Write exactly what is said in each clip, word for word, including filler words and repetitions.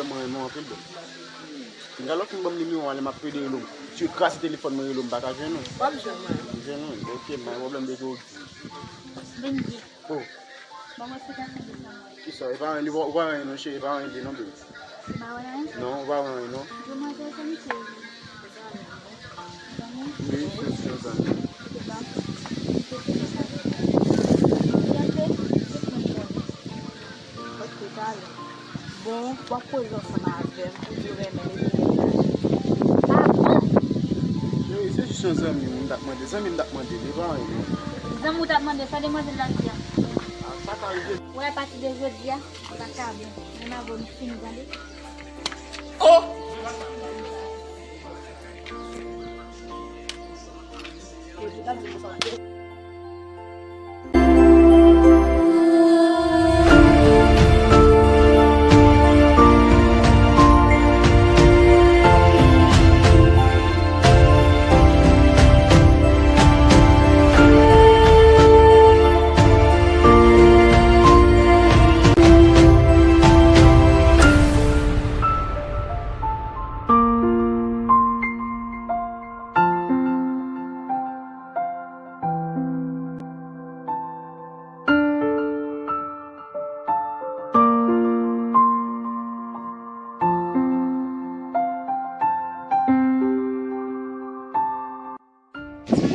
Mwen renmen w anpil, boo. Genlè w fin ban m nimewo w, lè m ap plede rele w. Si w krasi telefòn mwen, rele w, m pa ka jwenn ou. W ap jwenn mwen. M jwenn ou. Ok, pa gen pwoblèm, depi w di. Vin byen. Oh. Ban mwen se gason de sa mwen. Kisa? E pa anyen, li pa, ou pa wè anyen non, cheri, e pa anyen li non, boo. Ou pa wè anyen? Non, ou pa wè anyen non. Demwazèl, se misye. Wi, se, se yon zanmi. Ok, talè. Bon, w ap koze ansanm avè m pou di w renmen l epi w renmen l. Ah bon? Wi, se jis yon zanmi m, m t ap mande. Zanmi m t ap mande, li pa anyen non. Zanmi w t ap mande, sa demwazèl la di a? Ah, sa ka rive. Wè, apati de jodi a, sa ka bon. Menm avè w m fini, tande. Oh!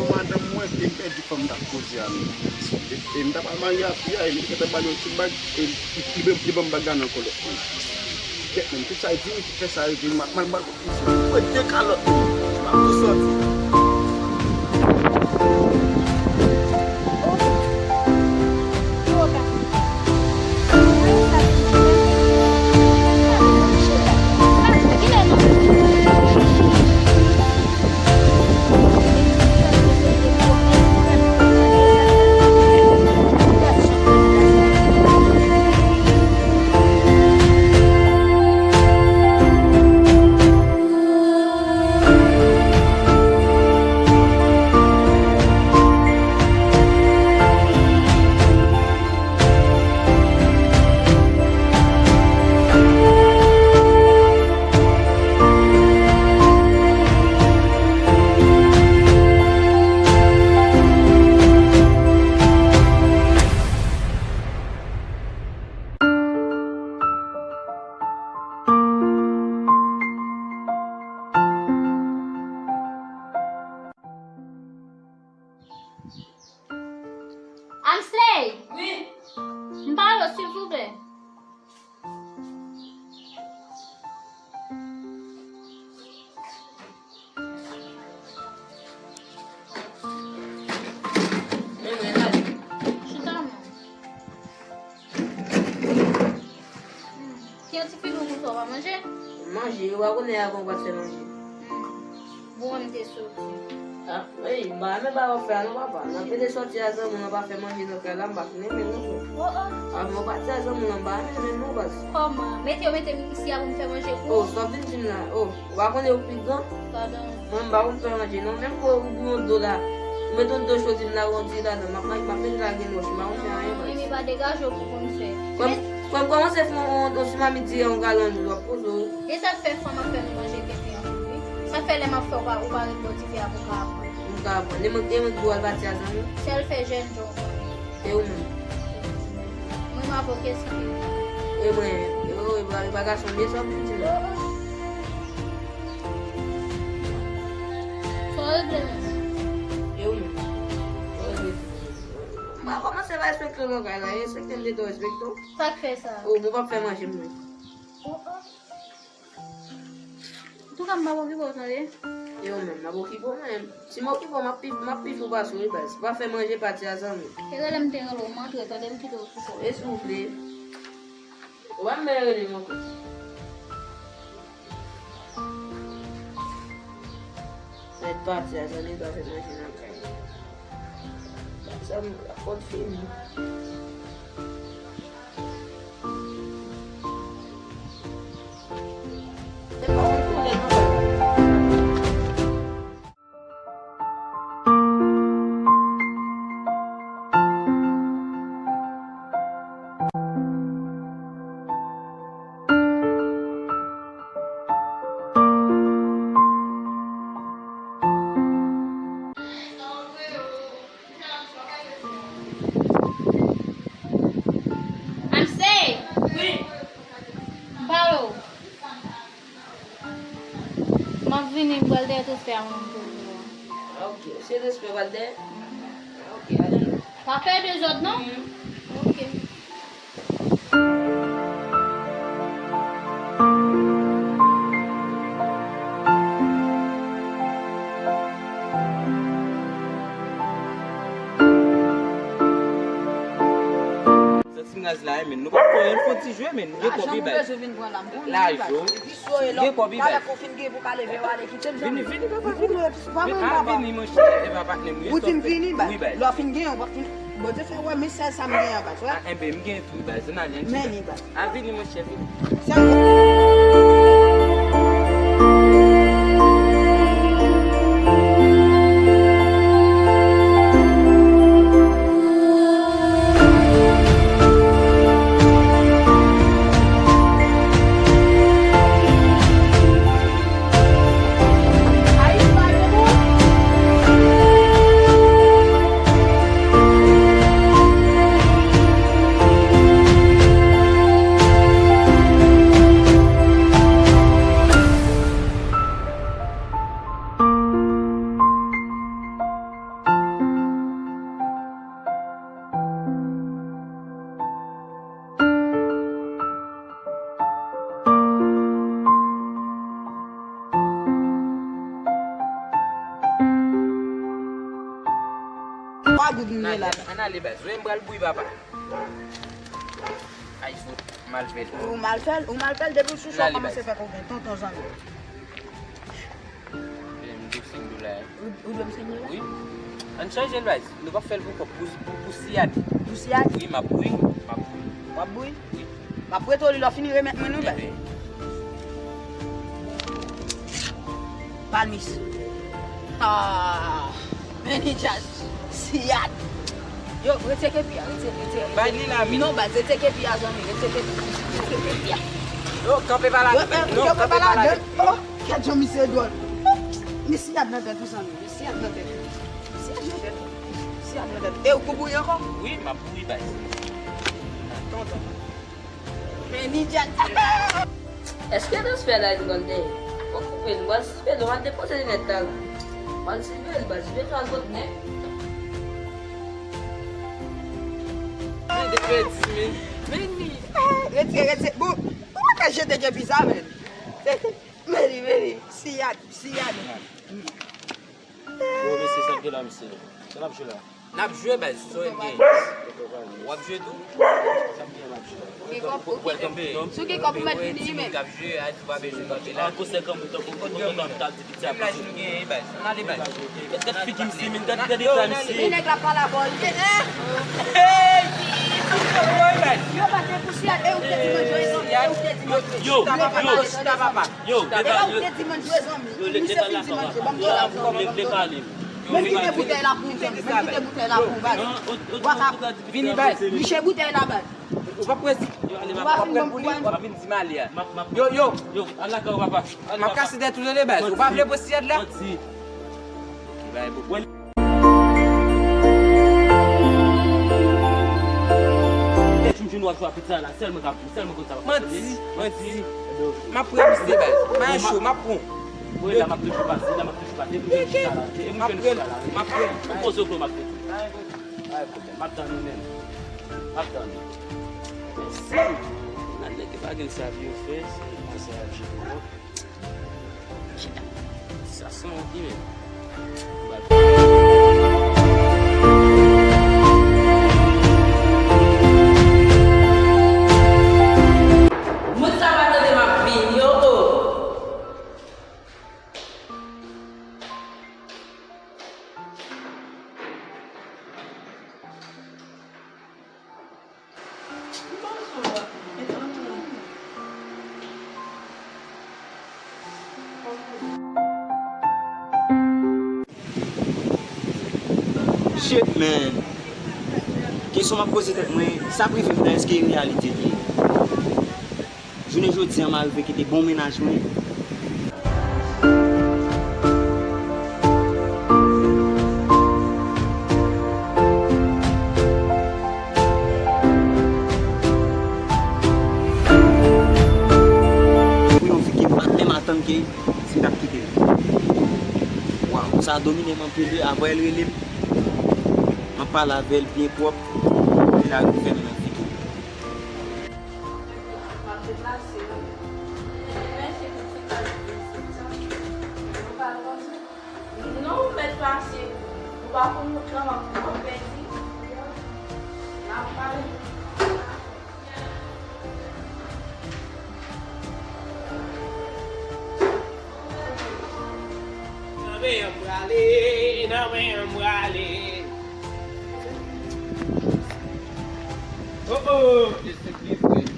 Bon, madanm mwen, e m pèdi fanm m t ap koze a menm. E, e m t ap al marye a fi a, e m te gentan ba l yon ti bag, e li, li, li ban m bag la nan kòlòt mwen. Kèt menm, tout sa l di m, fè sa l di m, m ap mal ba l kout misye. Mwen de kalòt li, m ap tou sòti. Amsley! Wi. M pale w, silvouplè. Chita, man. Ki yon ti figi w konsa, w pa manje? Manje, ou pa konnen avan ou pa t fè manje. Hmm. Bon, m te soti. Ah, ey, m pa renmen bagay w ap fè a non, papa. N ap vin soti a zanmi w, n ap fè manje nan kay la, m pa fin renmen l non, frè. Oh, oh. Avan w pati a zanmi w, m pa renmen l non, baz. Kòman? Mete yo mete m isi a pou m fè manje pou ou? Oh, sa w vin di m la? Oh. Ou pa konnen ou pi gran? Gadon. Mwen, m pa konn fè manje non. Menm pou ou bouyon dlo la, ou met yon dlo chodi m la, ou di ladan, m ap, m ap met lage nòch, m pa konn fè anyen, baz. Epi pa degaje w pou konn fè. Kòm, kòm, kòmanse fè yon, yon ti mamit diri, yon galon dlo, w ap poze w. E sa k fè fanm ap fè nou manje kenken anpil, wi. Sa k fè lè m ap fè, ou pa, ou pa ret bò dife a pou w ka aprann. M ka aprann. E mwen, e mwen ki pou al pati a zanmi? Sèl fè jènjan w konnen. E ou menm? Mwen m avoke sivil. E mwen, e ou, e pa, e pa gason m ye, sa w vin di la? Sa w regle menm? E ou menm? Sa w regle? M pa kòmanse pa respekte w nan kay la, respekte m detan w respekte w. Sa k fè sa? O, mwen p ap fè manje m menm. O, o. Antouka, m p ap okipe w, tande. E ou menm, m ap okipe w mwen. Si m okipe w, m ap pi, m ap pi fou pase w, wi, baz. Pa fè manje pati a zanmi. E rele m te rele w, m antre, tande, m kite w sou kò. E si w vle. Ou pa menm rele m ankò. Mèt pati a zanmi, pa fè manje nan kay. Zanmi, la pot fini. M ap vini, m pral dèyè transfè a, mwen, m vini. Ah, ok. Se transfè w pral dèyè? Mhm. Ah, ok, ale. Pa fè dezòd, non? Mhm. Ok. Santi m raz la, men nou pa fè anyen, fè yon ti jwe, men nou gen kòb wi, baz. Lajan nou bezwen vin pran la, m konnen wi, baz. Lajan. Gen kòb wi, baz. Talè kou fin gen pou ka leve w ale kite m, zanmi. Vini, vini, papa, vini. Vini, papa. Vini, monchè, e pa patnè m ye. Ou di m vini, baz. Wi, baz. Lè w fin genyen, w p ap fin. Bondye fè w wè, men sèl sa m genyen, baz, wè. Ah, enben, m gen tou, baz. Ann ale, ann chita. Men li, baz. Ah, vini, monchè, vini. Sèl Twa goud m gen la. Ann ale, baz. Wi, m pral bouyi, papa. Ay, fout. Mal fè l. Ou mal fè l, ou mal fè l, depi w sou sa, w kòmanse fè koken, tonton zanmi. M dwe senk dola. Ou, ou dwe m senk dola? Wi. Ann chanje l, baz. Nou p ap fè l pou kòb, pou, pou, pou siyad. Pou siyad? Wi, m ap bouyi, m ap bouyi. W ap bouyi? Wi. M ap prete w li, lè w fini remèt mwen nou, baz. Enben. Palmis. Ah, men li djaz. Siyad. Yo, retire kepi a, retire, retire, retire. Bay li la, men. Non, baz, retire kepi a, zanmi, retire kepi, retire kepi a. Yo, kanpe pa la. Yo, yo, non, kanpe pa la. Oh, gad jan misye dwòl. Misye ap nan tèt ou, zanmi. Misye ap nan tèt ou. Misye ap nan tèt ou. Misye ap nan tèt ou. E ou kou bouyi ankò? Wi, m ap bouyi, baz. Tonton. Men li djaz. Èske transfè la vin konn dèyè? Fòk koupe l, mwen siveye l, mwen depoze linèt la. Mwen siveye l, baz, siveye l al kot nèg. Men de pèdi, men. Men li. Retire, retire. Bon, ou pa ka jete gen bizarre, men. Men li, men li. Siyad, siyad. Bon, mesye, sa k gen la, mesye? Sa n ap jwe la? N ap jwe, baz, sa w gen. W ap jwe tou? Sa m gen, m ap jwe. Ou gen kòb, ou gen kòb. Si w gen kòb, ou mèt vini menm. K ap jwe, a di w pa bezwen kanpe la. An konsèkan mwen tankou kontan m t ap di piti a. Menm laj nou genyen, baz. Ann ale, baz. Gad, gad figi misye, men, gad, gad eta misye. Men nèg la pale avè w, li te, eh! Hey! Yo, baz, se pou siyad, e ou te di manje, e ou te di manje. Yo, yo, yo. Chita, papa. Yo, e pa ou te di manje, zanmi. Yo, lè, lè pale la, papa. Yo, lè, lè pale. Men kite boutèy la pou m, zanmi. Men kite boutèy la pou m, baz. Vini, baz. Niche boutèy la, baz. Ou pa presi. Ou pa fin ban m kou a. W ap vin di m ale a. Yo, yo. Yo, al lakay ou, papa. M ap kase tèt ou, tande, baz. Ou pa vle pran siyad la? Manti. Manti. Lè m jwenn w ap jwe a pizza la, sèl mwen ka, sèl mwen konn sa. Manti, manti. M ap pran misye, baz. Mayo cho, m ap pran. Wi, la m ap toujou pase, la m ap toujou pase. E pou jwenn chita la. E pou jwenn chita la. M ap pran. Ou poze w, m ap pran. Pa gen pwoblèm. M ap tann ou menm. M ap tann ou. Mèsi. Nan nèg ki pa gen sa pou yo fè, se konsa y ap jwe pou yo. Sa se yon ki menm. Moun sa pa tande m ap vini, oh, oh. Shit, man. Kesyon m ap poze tèt mwen, sa k rive m nan, èske e reyalite li ye? Jounen jodi a, m arive kite bon mennaj mwen. Pou yon fi ki pa t menm atann ke si m t ap kite l. Sa domine m anpil wi, apre l rele m. M ap pale avè l byen pwòp, epi l al fè m nan figi l. Non, ou mèt pase. Ou pa konn wout lan, w ap pèdi. N ap pale. Nan men an m prale, nan men an m prale. Oh, oh.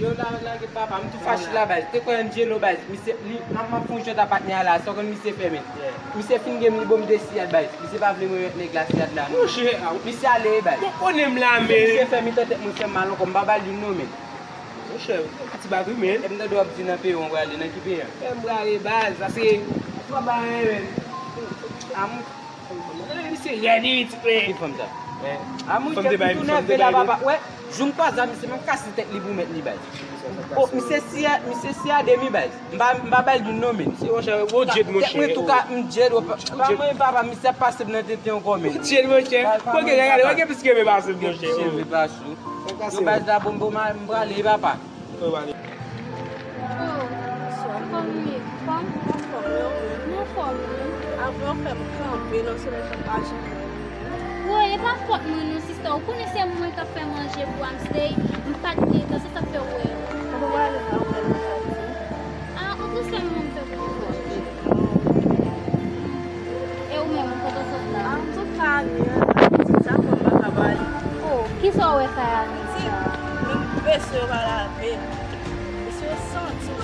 Yo, la, lage papa, m tou fache la, baz. Te kwè Angelo, baz. Misye, li, m ap, m ap fè yon jwèt a patnè a la, sa w konn misye fè, men. Misye fin gen m, li ban m de siyad, baz. Misye pa vle mwen met nèg la siyad la, non. Monchè, a, misye ale, baz. Bon, konnen m la, men. Misye fè mitan tèt mwen fè m mal ankò, m pa ba l youn, non, men. Monchè, ou fè ti bagay, men. E m tande w ap di nan peyi w prale, nan ki peyi a? Fè m prale, baz, paske, ou pa ba anyen, men. Amou. Misye rèd wi, ti frè. Ki fanm sa? A, moun chèf, li tou nève la, papa. Wè, jou m kwaze a misye, m ap kase tèt li pou mèt li, baz. Oh, misye siya, misye siya de mi, baz. M pa, m pa ba l youn, non, men. Si, monchè, ou djed, monchè. Tèt mwen tou ka, m djed, pa mwen, papa, misye ap pase m nan tenten ankò, men. Djed, monchè. Bon, gen, gade, wè gen plis ke men pase m, monchè. Misye pase w. Yo, baz la, bon, bon, m prale, papa. Oh, bonswa. Kòman w ye? Anfòm? Anfòm, e ou menm? M anfòm, wi. Avan w fè m kanpe nan solèy sa, m pa janm wè w menm. Woy, e pa fòt mwen non, sista. Ou konnen se mwen k ap fè manje pou Amstey. M pa t gen tan, se sa k fè w wè. Ou pa wè la, ou wè nan sa di. A, ou triste, mwen, m fè pou ou. E ou menm, kote w sot la? A, m sot Kari an, la. Sa fè m pa ka pale. Oh, kisa w wè kay la menm sa? Menm vese yo pa lave. Vese yo santi.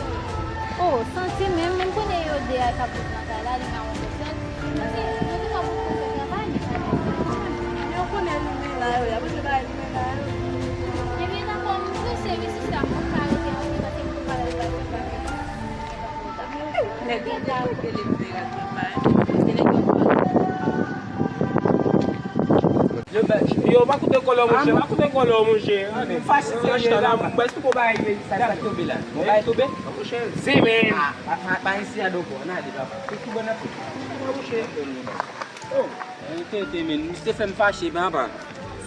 Oh, santi menm, menm konnen yo de a k ap viv nan kay la, li mawon pèsòn. Paske nou te ka pou fè travay, men pa gen travay. Men yo konnen nou mennaj yo, y ap rete bay nou mennaj yo. Ebyen, dakò, m prese, wi, sista, m pa ka rete anpil, paske m pou pale avèk bagay. Yo, pa koute kòlò, monchè, pa koute kòlò, monchè. Fache serye la, mwen. Èske ou bay sa, sa tonbe la? Ou bay tonbe? Monchè, zemen. Ah, pa, pa, pa isi a, donk, ann ale, papa. Se tou bon nan fouti. Monchè. Oh. Tenten, men, misye fè m fache, papa.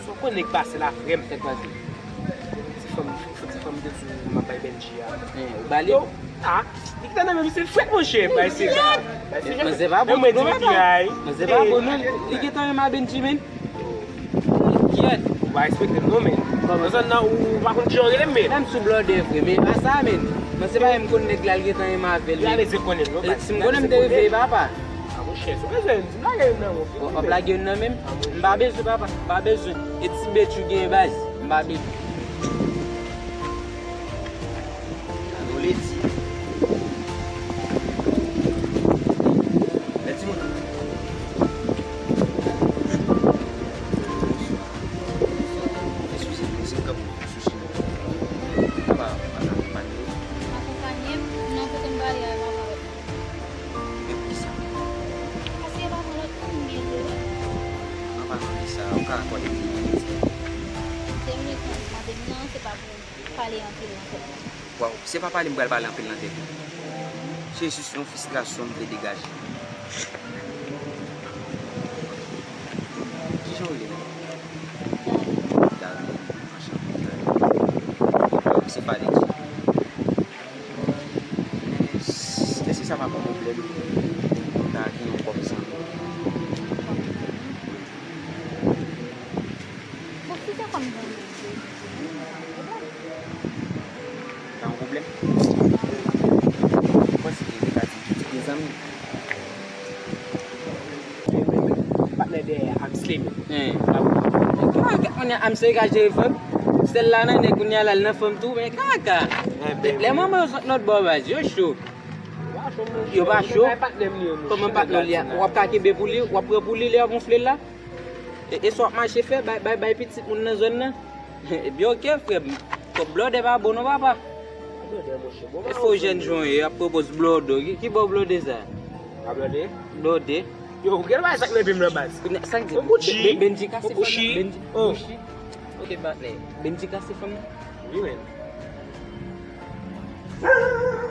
Sa w konnen k pase la, frè m? Sa k pase? Ti fanm, ti fanm te di m ap bay Benji a. Ou ba li? Yo, a, li gentan nan men misye frèt, monchè. Bay se la. Manzè pa bon non, papa. Manzè pa bon non. Li gentan renmen a Benji, men. Kyèt. Ou pa respekte m non, men. Nan zòn nan, ou pa konn jan w rele m, men. Menm sou blòdè vre, men pa sa, men. Manzè pa menm konn nèg la, li gentan renmen avè l, men. Si m konnen m te reveye, papa. A, monchè, si w bezwen, di m lage youn nan men w. W ap lage youn nan men m? M pa bezwen, papa, m pa bezwen. E ti bèt ou genyen, baz, m pa bezwen. Gade w ledi. Men timoun. Eskize m, se m k ap sou chimen. Papa, papa, papa. Akonpanye m nan kote m prale a, papa. Men poukisa? Paske e pa pou lòt moun m gen vre wi. An palan de sa, ou ka akòde m de minit? De minit nan ou mande m nan, se pa pou pale anpil nan tèt mwen. Waw, se pa pale m pral pale anpil nan tèt ou. Se jis yon fristrasyon m vle degaje. Kijan w rele menm? Darline. Darline, anchante, Darline. Waw, se pale di. Èske sa pa pran pwoblèm pou ta gen yon kòm zanmi? Bon, si se kòm zanmi, se, se, se, se pa yon pwoblèm. Pa yon pwoblèm? Ou panse ke li ka di ki tip de zanmi? Patnè dèyè Amsley menm. Kaka, kounye a Amsley ka jere fanm. Sèl la nan nèg kounye a la, l nan fanm tou, men kaka. Lè manman yo sot lòt bò, baz, yo cho. Yo pa cho. Kòman patnè w li a? W ap ka kenbe pou li, w ap pran pou li lè y ap wonfle l la? E, e sa w ap mache fè, bay, bay, bay pitit moun nan zòn nan? Ebyen, oke, frè m. Kòb blòdè pa bon non, papa. E fo jèn jan w ye, ap pwopoze blòdè. Ki, ki bò blòdè sa? Pa blòdè? Blòdè. Yo, ou gen bagay sa k nan pye m nan baz. Sa k di? Benji kase fanm nan. Benji. Oke, patnè. Benji kase fanm nan. Wi, men.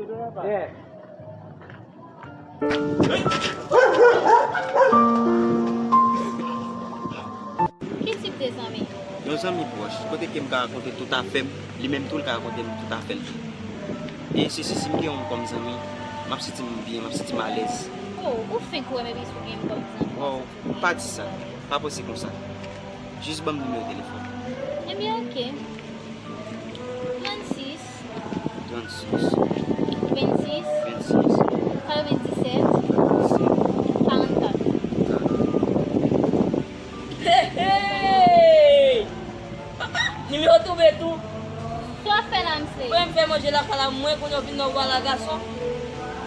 Yeah. Ki tip de zanmi? Yon zanmi pwòch, kote ke m ka rakonte tout afè m, li menm tou l ka rakonte m tout afè l tou. E se si, si m gen yon kòm zanmi, m ap santi m byen, m ap santi m alèz. Oh, ou fenk wè m epi si w gen m kòm zanmi. Wow, pa di sa, pa panse konsa. Jis ban m nimewo telefòn. Ebyen, oke. Trannsis. Trannsis. Vennsis. Vennsis. Katrevenndisèt. Katrevenndisèt. Karannkat. Hey, hey! Nimewo tonbe tou. Sa w ap fè la, mesye? Mwen, m fè manje lakay la, mwen, kounye a w vin nan w pale a gason.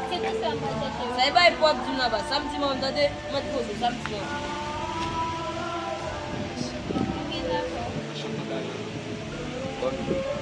Se pou sa m pral chèche w. Sa e bay pòp di m la ba. Sa m di manman m tande, mwen poze, sa m di manman m. Ebyen, dakò. Machann bagay la. Bòn.